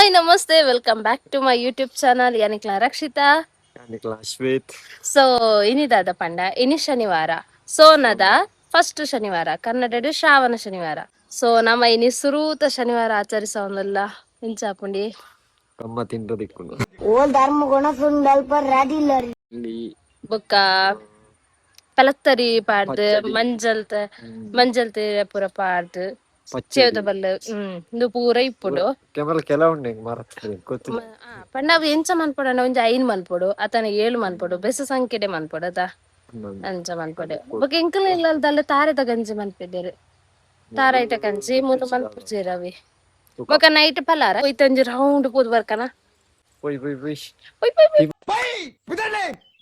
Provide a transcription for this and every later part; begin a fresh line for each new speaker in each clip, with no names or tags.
Hi namaste, welcome back to my YouTube channel. ಯಾನಿಕ್ಲ ರಕ್ಷಿತಾ.
ಯಾನಿಕ್ಲ Ashweth.
So ಇನಿದಾದ ಪಂಡ ಇನಿ ಶನಿವಾರ, ಸೋನದ ಫಸ್ಟ್ ಶನಿವಾರ, ಕನ್ನಡಡು ಶ್ರಾವಣ ಶನಿವಾರ. ಸೊ ನಮ್ಮ ಇನಿ ಸುರೂತ ಶನಿವಾರ ಆಚರಿಸೋನಲ್ಲ ಇಂಚಾಪುಂಡಿ.
ಕಮ್ಮ ತಿಂಡ್ರ ದಿಕ್ಕುಂಡು.
ಓ ಧರ್ಮ ಗುಣ ಸುಂಡಲ್ಪ ರೆಡಿ.
ಇಲ್ಲಿ
ಬೊಕ್ಕ ಪಲತ್ತರಿ ಪಾಡ್ದು, ಮಂಜಲ್ತ ಮಂಜಲ್ತ ಪೂರ ಪಾಡ್ದು, ಚೇವದ ಬಲ್ಲು ಇಂದು ಪೂರ ಇಪ್ಪುಡು.
ಕೆಮಲ ಕೆಲವುಂಡು ಎಂಕ್ ಮರತ್ರೆ ಗೊತ್ತಿಲ್ಲ.
ಪಂಡ ಅವು ಎಂಚ ಮನ್ಪೊಡು? ಒಂಜಿ 5 ಮನ್ಪೊಡು ಅತನ 7 ಮನ್ಪೊಡು, ಬೆಸ ಸಂಖ್ಯೆಡೆ ಮನ್ಪೊಡು ಅತ. ಅಂಚ ಮನ್ಪೊಡು. ಬೊಕ್ಕ ಎಂಕಲ್ ಇಲ್ಲಲ್ದಲ್ಲ ತಾರೆದ ಗಂಜಿ ಮನ್ಪಿದ್ದೇರು, ತಾರಾಯ್ತ ಕಂಜಿ ಮುನು ಮನ್ಪುಜೆರ್ ಅವಿ. ಬೊಕ್ಕ ನೈಟ್ ಪಲಾರ ಒಯ್ತೊಂಜಿ ರೌಂಡ್ ಪೋದು ಬರ್ಕನ.
ಪೊಯ್ ಪೊಯ್ ಪೊಯ್.
ಪೊಯ್ ಪೊಯ್ ಪೊಯ್.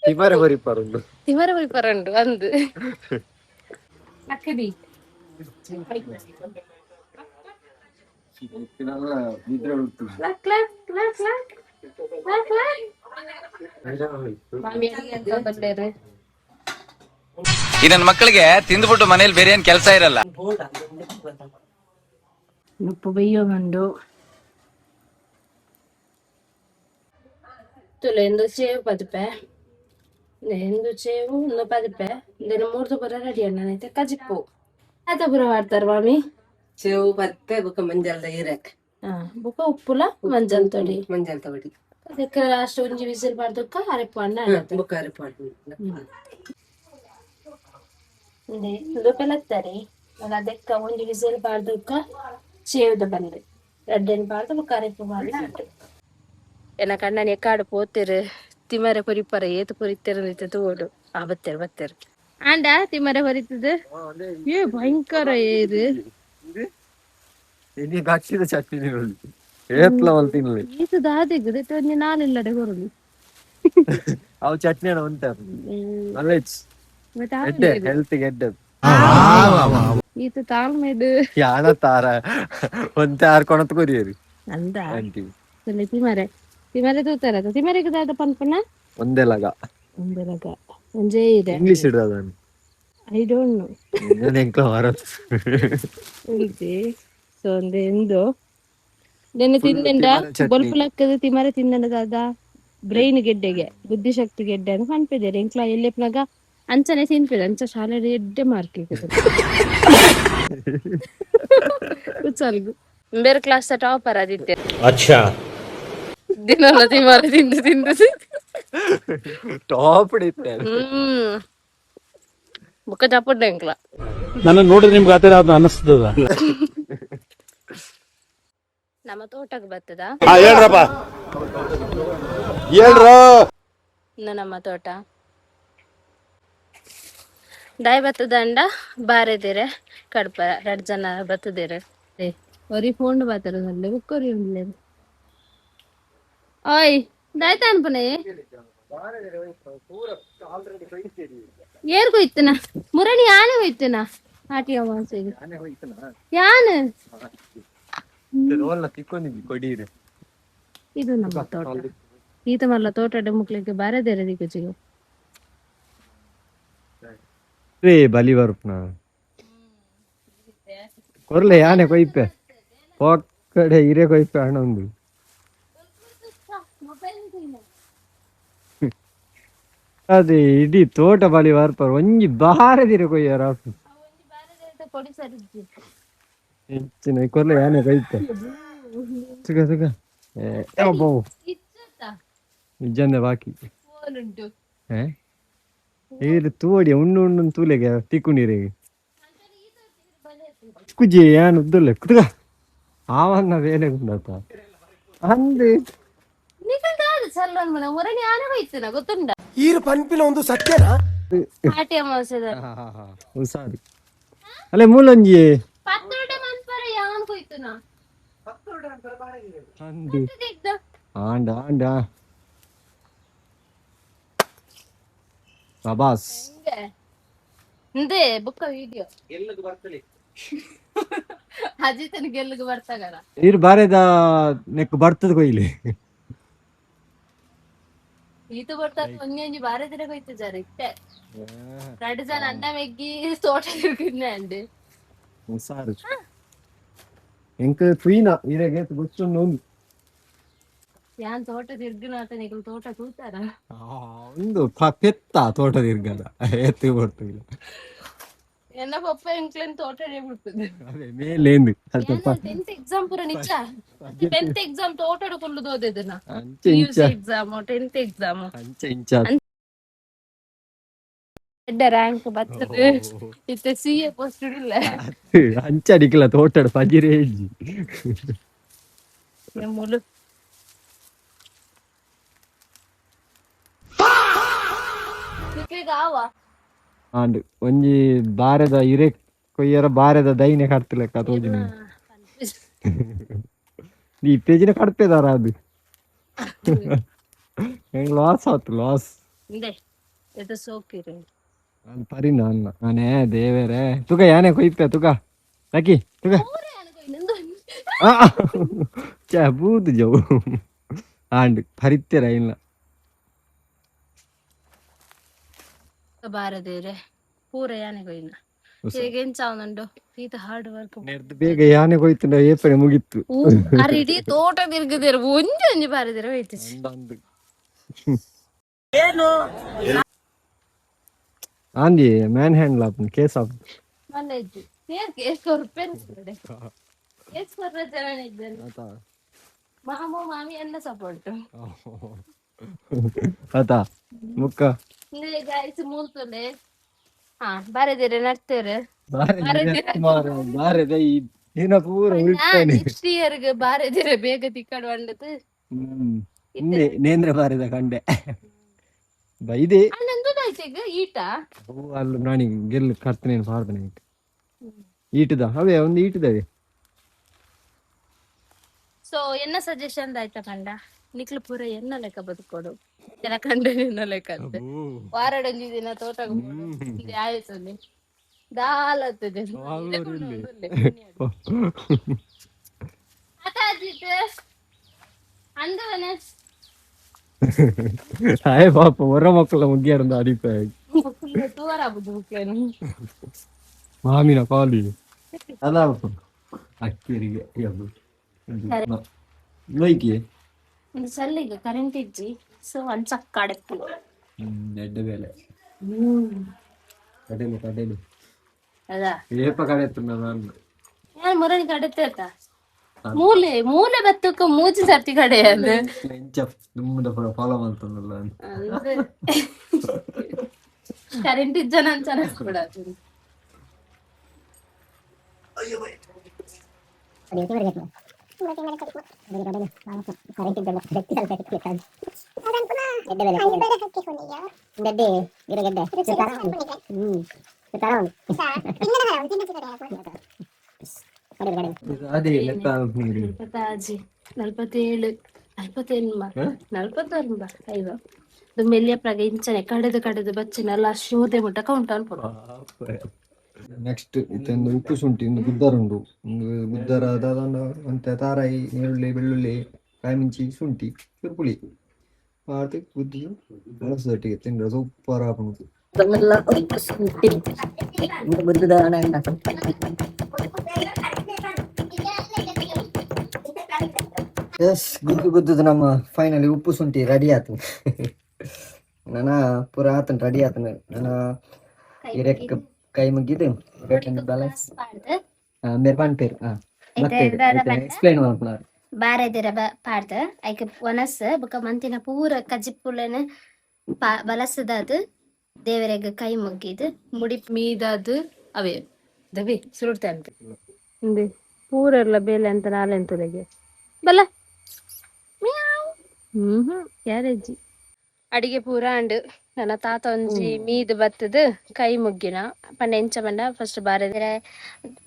ತಿಮರೆ ಹೊರಿಪರುಂಡು.
ತಿಮರೆ ಪೊಯ್ ಪರಂಡು ಅಂದ್ ಅಕ್ಕದಿ. ಲಕ್ ಲಕ್ ಲಕ್ ಲಕ್ ಲಕ್ ಲಕ್. ಮಾಮಿ ಎಂತ ಬಂದೇರು?
ಈ ನನ್ನ ಮಕ್ಕಳಿಗೆ ತಿಂದ್ಬಿಟ್ಟು ಮನೇಲಿ ಬೇರೆ ಏನ್ ಕೆಲಸ ಇರಲ್ಲ.
ಉಪ್ಪು ಬೈಯೋ ಬಂಡು ತುಲೆ ಎಂದು ಚೇವು ಪದಿಪೆ, ಎಂದು ಚೇವು ಒಂದು ಪದಿಪೆ ಇಂದೆನ ಮೂರ್ದು ಪುರ ರೆಡಿ ಅಣ್ಣ ಕಜಿಪ್ಪು ಅದ ಪುರ ಮಾಡ್ತಾರ ಮಾಮಿ.
ಚೆವು ಪತ್ತೆ ಬೊಕ್ಕ ಮಂಜಲ್ದ ಇರೆ.
ಹಾ, ಬೊಕ್ಕ ಉಪ್ಪುಲ ಮಂಜಲ್ ತೊಡಿ.
ಮಂಜಲ್ ತವಡಿ.
ಅದಕ್ಕೆ ಲಾಸ್ಟ್ ಒಂಜಿ ವಿಸಿಲ್ ಬಾರ್ದಕ್ಕ ಅರೆಪ್ಪು ಅಣ್ಣ.
ಬೊಕ್ಕ ಅರೆಪ್ಪು.
ಇಂದು ಪೆಲತ್ತರಿ ಅದಕ್ಕ ಒಂಜಿ ವಿಸಿಲ್ ಬಾರ್ದಕ್ಕ ಚೇವುದ ಬಂದು ರಡ್ಡೆನ್ ಬಾರ್ದು ಬೊಕ್ಕ ಅರೆಪ್ಪು ಬಾರ್ದು ಉಂಟು. ಎನ್ನ ಕಣ್ಣನ ಎಕ್ಕಾಡು ಪೋತಿರು, ತಿಮರೆ ಪೊರಿಪರ ಏತು ಪೊರಿತೆರು ನಿತ್ತ ತೋಡು. ಆ ಬತ್ತೆರ್ ಬತ್ತೆರ್ ಆಂಡ ತಿಮರೆ ಹೊರಿತದ. ಏ ಭಯಂಕರ ಏರು.
ಇನಿ ಗಚ್ಚಿದ ಚಟ್ನಿ ತಿನ್ನೊಲಿ, ಏತ್ಲ ಮಲ್ ತಿನ್ಲಿ.
ಈತು ದಾದೆಗ್ ಒಂಜಿ ನಾಲೆಲ್ಲಡೆ ಕೊರೊಲಿ.
ಅವು ಚಟ್ನಿ ಅಣ್ಣ ಉಂಟ ನಲ್ಲೆಚ್.
ಮತ್ತೆ.
ಎಡ್ಡೆ, ಹೆಲ್ತ್ ಎಡ್ಡೆ.
ಈತ ತಾಳ್ಮೆಡ್.
ಯಾನ ತಾರ ಒಂತೆ ಆರ್ ಕೊಣತ್ ಕೊರಿಯರು.
ಅಂದ.
ಆಂಟಿ.
ತಿಮರೆ ತಿಮರೆ ತೂತಾರ, ತಿಮರೆಗ್ ದಾದ ಪನ್ಪುನ?
ಒಂದೇ ಲಗ.
ಒಂದೇ ಲಗ, ಒಂಜೇ ಇದೆ.
ಇಂಗ್ಲಿಷ್ ಇಡ್ದ.
I don't know.
ನಾನು ಎಂಕ್ಲ ಮರತ್.
ಸೊ ಒಂದೆ ಎಂದು ನೆನ್ನೆ ತಿಂದಂಡ.
ತಿಮರೆ ಚಟ್ನಿ.
ಬೊಲ್ಪುಲಕ್ಕದ ತಿಮರೆ ತಿಂದಂಡ ದಾದ ಬ್ರೈನ್ ಗೆಡ್ಡೆಗೆ, ಬುದ್ಧಿಶಕ್ತಿ ಗೆಡ್ಡೆ ಅಂತ ಪನ್ಪಿದ್ದಾರೆ. ಎಂಕ್ಲ ಎಲ್ಲೆಪ್ನಾಗ ಅಂಚನೆ ತಿನ್ಪಿದೆ, ಅಂಚ ಶಾಲೆ ಎಡ್ಡೆ ಮಾರ್ಕ್. ಕುಚಲ್ಗು ಬೇರೆ ಕ್ಲಾಸ್ ಟಾಪರ್ ಆದಿತ್ತೆ.
अच्छा.
ದಿನಲ್ಲ ತಿಮರೆ ತಿಂದು ತಿಂದು.
ಟಾಪ್ ಇತ್ತೆ.
ಬುಕ್ಕ ಚಪ್ಪಡ್ಡೆ ಎಂಕ್ಲ.
ನನ್ನ ನೋಡಿದ್ರೆ ನಿಮ್ಗೆ ಆತರ ಅನಿಸ್ತದ.
ನಮ್ಮ ತೋಟಕ್ಕೆ ಬರ್ತದ.
ಹೇಳ್ರಪ್ಪ, ಹೇಳ್ರ.
ಇನ್ನು ನಮ್ಮ ತೋಟ ದಾಯ್ ಬತ್ತದಂಡ ಬಾರೆದಿರೆ ಕಡ್ಪ ರಡ್ ಜನ ಬತ್ತದಿರೆ. ಒರಿ ಫೋನ್ ಬಾತರ ಸಲ್ಲೆ ಬುಕ್ಕೊರಿ ಉಂಡ್ಲೆ. ಓಯ್ ದಾಯ್ತ ಅನ್ಪನೆ. ಏರ್ ಕೊಯ್ತನ ಮುರಣಿ ಯಾನೆ ಹೋಯ್ತನ ಆಟಿ ಅಮಾವಾಸ್ಯೆಗೆ ಯಾನ್.
ರೋಲ್ನ ತಿಕ್ಕೊಂಡಿದ್ವಿ ಕೊಡೀರೆ.
ಇದು ನಮ್ಮ ತೋಟ. ಈತ ಮಲ್ಲ ತೋಟ ಮುಕ್ಲಿಕ್ಕೆ ಬಾರೆದಿರೆ ದಿಕ್ಕುಚಿಗೆ.
ರೇ ಬಲಿ ಬರ್ಪುನ ಕೊರ್ಲೆ, ಯಾನೆ ಕೊಯ್ಪೆ ಪೊಕ್ಕಡೆ ಹಿರೇ ಕೊಯ್ಪೆ ಹಣ ಒಂದು. ಅದೇ ಇಡೀ ತೋಟ ಬಲಿ ಬರ್ಪಾರ, ಒಂಜಿ ಬಾರದಿರ ಕೊಯ್ಯಾರ.
ಕೊಡಿ ಸರಿ.
ಹೆಚ್ಚಿನ ಕೊರ್ಲೆ, ಯಾನೆ ಕೊಯ್ಪೆ. ಸುಖ ಸುಖ. ಏ ಅಬ್ಬೋ. ನಿಜಂದೆ ಬಾಕಿ.
ಫೋನ್ ಉಂಟು.
ಏ ಈರ್ ತೂವಡಿ ಉಣ್ಣು ಉಣ್ಣು ತೂಲೆಗೆ ತಿಕ್ಕು ನೀರಿಗೆ ಕುಜಿ ಯಾನ್ ಉದ್ದುಲ್ಲೆ ಕುತ್ಕ ಆವನ್ನ ಬೇಲೆ ಗುಂಡತ ಅಂದು.
ನಿಖಲ್ ದಾದ ಸಲ್ಲನ್ ಮನ ಮುರಣಿ ಯಾನೆ ಹೋಯ್ತನ ಗೊತ್ತುಂಡ.
ಈರು ಪನ್ಪಿನ ಒಂದು ಸತ್ಯನಾ?
ಆಟಿ ಅಮಾವಾಸ್ಯೆದ.
ಹುಷಾರು ಅಲ್ಲೇ ಮೂಲಂಜಿ.
ಪತ್ತೊಡೆ ಮನ್ಪರ ಯಾನ್ ಕೊಯ್ತುನ.
ಅಂದು ಆಂಡ ಆಂಡ ಸಬಾಸ್.
ಇಂದೇ ಬುಕ್ಕ ವಿಡಿಯೋ ಅಜಿತನ ಗೆಲ್ಲುಗು ಬರ್ತಾಗರ.
ಈರ್ ಬಾರೆದ ನೆಕ್ ಬರ್ತದ ಕೊಯ್ಲಿ.
ಈತ ಬರ್ತಾಗ ಒಂಜಿ ಬಾರೆ ದಿನ ಕೊಯ್ತು ಜರ ಇತ್ತೆ ರಡ್ಡು ಜನ ಅನ್ನ ಮೆಗ್ಗಿ ತೋಟ ತಿರ್ಗಿದ್ನೆ ಅಂಡ್.
ಹುಷಾರು ಎಂಕ್ ತುಯ್ನ ಇರೆಗೆ ಗೊತ್ತುಂಡು ಉಂದು.
ಯಾನ್ ತೋಟ ತಿರ್ಗುನಾತ ನಿಕುಲು ತೋಟ ತೂತಾರ.
ಒಂದು ಪೆತ್ತ ತೋಟ ತಿರ್ಗದ ಎತ್ತಿ ಕೊಡ್ತಿಲ್ಲ.
ಎನ್ನ ಪಪ್ಪ ಎಂಕ್ಲೆನ್ ತೋಟ ಬಿಡ್ತದೆ.
ಅದೇ ಮೇಲೇಂದು ಅಲ್ಪ.
ಟೆಂತ್ ಎಕ್ಸಾಮ್ ಪೂರ ನಿಚ್ಚ, ಟೆಂತ್ ಎಕ್ಸಾಮ್ ತೋಟಡ್ ಕುಲ್ಲುದು ಓದಿದನ.
ಅಂಚೆ ಇಂಚ.
Exam, tenth exam.
ಅಂಚೆ ಇಂಚ.
ರ್ಯಾಂಕ್ ಬರ್ತದೆ ಇತ್ತೆ C A post ಇಲ್ಲ.
ಅಂಚ ಅಡಿಕಲ ತೋಟಡ್ ಪಜಿರೇಜಿ.
ಮುಲು ಆವ.
ಆಂಡ್ ಒಂಜಿ ಬಾರೆದ ಇರೆ ಕೊಯ್ಯರ ಬಾರೆದ ದೈನೆ ಕಡ್ತಿಲೆಕ್ಕ ತೋಜಿನ ಈ ಪೇಜಿನ ಕಡ್ಪೆದಾರ, ಅದು ಹೆಂಗ್ ಲಾಸ್ ಆತು ಲಾಸ್.
ಇಂದೆ ಇದು ಸೋಕಿರಿ.
ನಾನು ಪರಿನ ಅನ್ನ ನಾನೇ ದೇವರೇ ತುಗ ಯಾನೆ ಕೊಯ್ಪೆ ತುಗ ಲಕ್ಕಿ ತುಗ ಚ ಬೂದು ಜವು ಆಂಡ್ ಪರಿತ್ತೆರ ಇಲ್ಲ.
ಬಾರದೇರೆ ಪೂರ ಯಾನೆ ಕೊಯ್ನ ಈಗ ಎಂಚ ಉಂಡು ಈತ ಹಾರ್ಡ್ ವರ್ಕ್.
ನೆರ್ದು ಬೇಗ ಯಾನೆ ಕೊಯ್ತುಂಡ ಏಪನೆ ಮುಗಿತ್ತು.
ಅರೆ ಇಡೀ ತೋಟ ತಿರ್ಗದೇರು, ಒಂಜಿ ಒಂಜಿ ಬಾರದೇರೆ ಹೋಯ್ತು.
ಅಂದು ಆಂದಿ ಮ್ಯಾನ್ ಹ್ಯಾಂಡ್ಲ್ ಆಪುಂಡು ಕೇಸ್ ಆಪುಂಡು.
ಮೊನ್ನೆ ಇಜ್ಜಿ ಕೇಸ್ ಕೊರ್ಪೆನ್, ಕೇಸ್ ಕೊರ್ರ ಜನ ಇದ್ದೇನೆ.
ಆತಾ.
ಮಾಮು ಮಾಮಿ ಎಲ್ಲ ಸಪೋರ್ಟ್.
ಆತಾ ಮುಕ್ಕ.
ಗಾಯ್ಸ್ ಮೂಲ್ತುಲೆ ಹಾ ಬಾರದೇರೆ ನಡ್ತೇರೆ.
ಬಾರೆ ಬಾರೆ ಈ ದಿನ ಪೂರ ಉಳ್ತಾನೆ.
ನೆಕ್ಸ್ಟ್ ಇಯರ್ ಬಾರದೇರೆ ಬೇಗ ತಿಕ್ಕಡ್ ಬಂಡದು.
ಹ್ಮ್ ನೇಂದ್ರ ಬಾರಿದ ಕಂಡೆ ಬೈದೆ.
ನಂದು ಈಗ ಈಟ.
ಅವು ಅಲ್ಲ ನಾನಿ ಗೆಲ್ಲು ಕರ್ತನೇನು ಪಾಡ್ದನೆ ಈಟದ ಅವೇ ಒಂದು ಈಟದವೆ.
ಸೊ ಎನ್ನ ಸಜೆಷನ್ ಆಯ್ತಾ ಕಂಡ ನಿಕ್ಲು ಪೂರ ಎನ್ನ ಲೆಕ್ಕ ಬದುಕೋಡು ಜನ ಕಂಡ ಎನ್ನ ಲೆಕ್ಕ ಅಂತೆ ವಾರಡೊಂಜಿ ದಿನ ತೋಟ ಆಯ್ತು ದಾಲತ್ತದೆ. ಅತ್ತ ಅಂದವನ.
ಆಯ್ ಪಾಪ ಹೊರ ಮಕ್ಕಳ ಮುಗಿಯಾರಂದ ಅಡಿಪ.
ತೂವರ ಬುದ್ಧು.
ಮಾಮಿನ ಕಾಲಿ ಅದ ಅಕ್ಕಿರಿಗೆ ಲೈಕಿ.
ಒಂದು ಸಲ್ಲಿಗ ಕರೆಂಟ್ ಇಜ್ಜಿ, ಸೊ ಅಂಚ ಕಡೆಪ್ಪು.
ಎಡ್ಡೆ ಬೇಲೆ ಕಡೆಲು ಕಡೆಲು.
ಅದ.
ಏಪ ಕಡೆ ನಾನು.
ಯಾನ್ ಮುರಣಿ ಕಡೆತ್ತೆ ಆತ ಮೂಲೆ ಮೂಲೆ ಬತ್ತಕ್ಕ ಮೂಜಿ ಸರ್ತಿ ಕಡೆ ಅದು.
ಇಂಚ ದುಮ್ಮದ ಫಾಲೋ ಮಾಡ್ತಾನಲ್ಲ.
ಕರೆಂಟ್ ಇಜ್ಜನ ಅಂಚ ಕೂಡ.
ಅದೇ ಲೆಕ್ಕ ನೀರು.
ನಲ್ಪತ್ತಾಜಿ, ನಲ್ಪತ್ತೇಳು, ನಲ್ಪತ್ತೆನ್ಮ, ನಲ್ಪತ್ತೊಂಬ, ಐವ ಮೆಲ್ಲಿಯ ಪ್ರಾಗ ಇಂಚನೆ ಕಡೆದು ಕಡೆದು ಬಚ್ಚಿನ ಶೋದೆ ಮುಟ್ಟ ಕೌಂಟ್ ಅನ್ಪುಡು.
ನೆಕ್ಸ್ಟ್ ಇತ್ತೊಂದು ಉಪ್ಪು ಶುಂಠಿ ಒಂದು ಗುದ್ದಾರ ಉಂಡು, ಒಂದು ಗುದ್ದಾರ ದಾದಾಂಡ ಒಂತೆ ತಾರಾಯಿ, ನೀರುಳ್ಳಿ, ಬೆಳ್ಳುಳ್ಳಿ, ಕಾಯಿಮಿಂಚಿ, ಶುಂಠಿ, ಚೂರು ಪುಳಿ ಪಾಡ್ದು ಗುದ್ದಿ ಒಟ್ಟಿಗೆ ತಿಂದ್ರೆ ಸೂಪರ್ ಆಪುಂಡು. ಎಸ್, ಗುದ್ದು ಗುದ್ದುದು ನಮ್ಮ ಫೈನಲಿ ಉಪ್ಪು ಶುಂಠಿ ರೆಡಿ ಆತು. ನನ್ನ ಪೂರ ಆತನ ರೆಡಿ ಆತನ ನನ್ನ ಇರೆಕ್ ಕೈ ಮುಗಿದು ಬ್ಯಾಲೆನ್ಸ್ ಮೇರ್ ಪನ್ಪೇರು ಎಕ್ಸ್ಪ್ಲೈನ್ ಮಾಡ್ಪುನಾರು.
ಬಾರೆದಿರ ಪಾಡ್ದು ಐಕ್ ಒನಸ್ ಬೊಕ ಮಂತಿನ ಪೂರ ಕಜಿಪುಲೆನ್ ಬಲಸದಾದ್ ದೇವರೆಗ್ ಕೈ ಮುಗ್ಗಿದ್ ಮುಡಿ ಮೀದಾದ್ ಅವೇ ದವಿ ಸುರುಡ್ತೆ ಅಂತ ಇಂದೆ ಪೂರೆಲ್ಲ ಬೇಲೆ ಅಂತ ನಾಲೆಂತುಲೆಗೆ ಬಲ ಹ್ಮ್ ಹ್ಮ್ ಕ್ಯಾರೇಜಿ ಅಡಿಗೆ ಪೂರ ಅಂಡ್ ನನ್ನ ತಾತ ಒಂಜಿ ಮೀದ್ ಬತ್ತದ್ ಕೈ ಮುಗ್ಗಿನ ಪಂಡ ಎಂಚ ಪಂಡ ಫಸ್ಟ್ ಬಾರೆದಿರ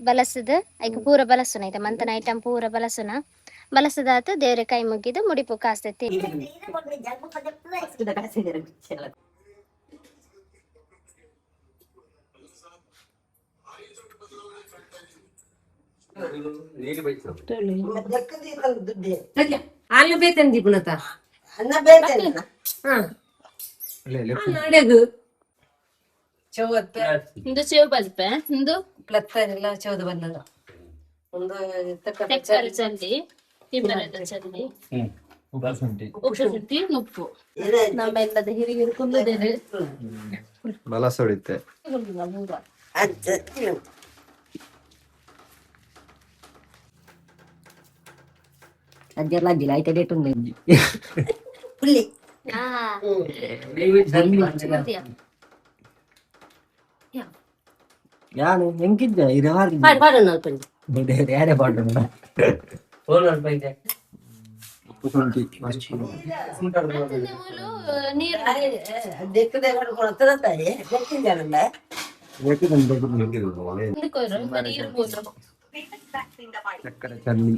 ಬಲಸದ ಐಕ್ ಪೂರ ಬಲಸುನ ಐತ ಮಂತನ ಐಟಮ್ ಪೂರ ಬಲಸುನ ಬಲಸದಾತು ದೇವ್ರ ಕೈ ಮುಗಿದು ಮುಡಿಪು ಕಾಸ್ತೈತಿ.
ಅನ್ನ ಬೇತಂದಿ ಪುಣತ ನಾಡೆಗು ಚೌವತ್ತ.
ಇಂದು ಸೇವ್ ಬಲ್ಪೆ ಇಂದು.
ಪ್ಲತ್ತರೆಲ್ಲ ಚೌದ ಬಂದದ ಒಂದು.
ತೆಕ್ಕಲ್ ಚಲ್ಲಿ ತಿಮ್ಮರದ ಚಲ್ಲಿ.
ಉಪ್ಪು ಶುಂಠಿ.
ಉಪ್ಪು ಶುಂಠಿ ನುಪ್ಪು. ನಮ್ಮ ಎಲ್ಲದ ಹಿರಿಯರು ಕುಂದುದೇನೆ.
ಬಲಸೊಡಿತ್ತೆ.
ಅಜ್ಜೆಲ್ಲ ಅಜ್ಜಿಲ್ಲ ಆಯ್ತಾ ಡೇಟ್ ಉಂಟು.
ಯಾನು ಎಂಕಿದ್ದ ಇರವಾರ ಯಾರೇ ಪಾಡು. ಉಪ್ಪು ಶುಂಠಿ ಮಸ್ತ್.
ನೀರು. ನೀರು ಮೂರು.
ಸಕ್ಕರೆ ಚಟ್ನಿ.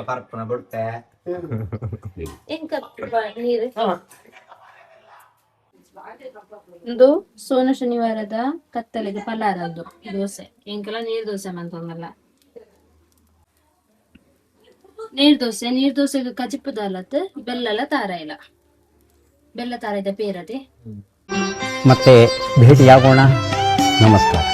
ಪರ್ಪನ ಬಿಡ್ತೆ.
ಎಂಕ ನೀರು ಒಂದು ಸೋನ ಶನಿವಾರದ ಕತ್ತಲೆಗೆ ಪಲಾರದ್ದು ದೋಸೆ. ಎಂಕೆಲ್ಲ ನೀರ್ ದೋಸೆ ಮಂತೊಂದಲ್ಲ, ನೀರ್ ದೋಸೆ. ನೀರ್ ದೋಸೆಗೆ ಕಜಿಪು ದಾಲತ್ ಬೆಲ್ಲಲ ತಾರ ಇಲ್ಲ, ಬೆಲ್ಲ ತಾರದ ಪೇರದೆ.
ಮತ್ತೆ ಭೇಟಿಯಾಗೋಣ. ನಮಸ್ಕಾರ.